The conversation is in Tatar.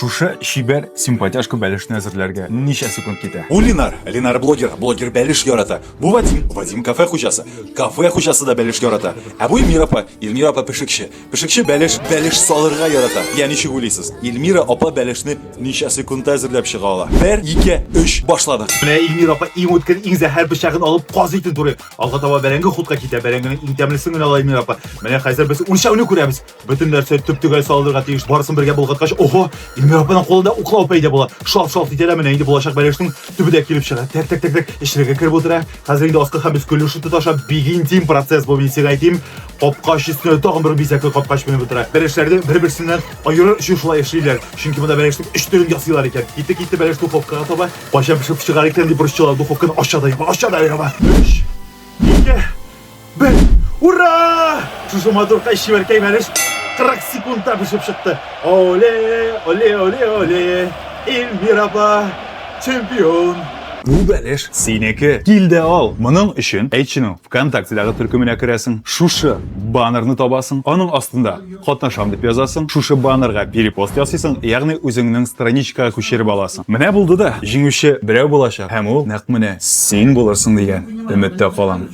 Шушы чибәр симпатяшка бәлешне әзерләргә ничә секунд китә? Бу Ленар, Ленар блогер, блогер бәлеш ярата. Бу Вадим, Вадим кафе хуҗасы. Кафе хуҗасы да бәлеш ярата. Ә бу Эльмира апа, Эльмира апа пешекче. Пешекче бәлеш, бәлеш салырга ярата. Я ничек уйлыйсыз? Эльмира апа бәлешне ничә секундта әзерләп чыга ала? Бер, ике, өч, башладык. Менә Эльмира апа иң үткен, иң зәһәр пычагын алып каз итен турый. Алга таба бәрәңге хутка китә. Бәрәңгенең иң тәмлесен генә ала Эльмира апа. Менә хәзер без үлчәүне күрәбез. Бөтен нәрсә төп-төгәл салынырга тиеш. Барысын бергә болгаткач, ого, Илмира апаның кулында уклау пәйда була. Шалт-шалт итә дә менә инде булачак бәлешнең төбе дә килеп чыга. Так, так, так, так, эчерергә кереп утыра. Хәзер инде аскы һәм өске өлеше тоташа. Бик интим процесс бу, мин сиңа әйтим. Капкач өстенә тагын бер бизәкле капкач менеп утыра. Бәлешләрне бер-берсеннән аерыр өчен шулай эшлиләр. Чөнки монда бәлешнең өч төрен ясыйлар икән. Китте, китте бәлеш духовкага таба. Кайчан пешеп чыгар икән дип борчыла. Духовканы ача да яба, ача да яба. Өч, ике, Бер! Ура! Шушы матуркай чибәркәй бәлеш 40 секундта пешеп чыкты. Оле, оле, оле, оле. Эльмира апа, чемпион. Бу бәлеш синеке. Кил дә ал. Моның өчен Әйтченең ВКонтактедагы төркеменә керәсең, шушы баннерны табасың, аның астында катнашам дип язасың, шушы баннерга перепост ясыйсың, ягъни үзеңнең страничкага күчереп аласың. Менә булды да, җиңүче берәү булачак һәм ул нәкъ менә син булырсың дигән өметтә калам.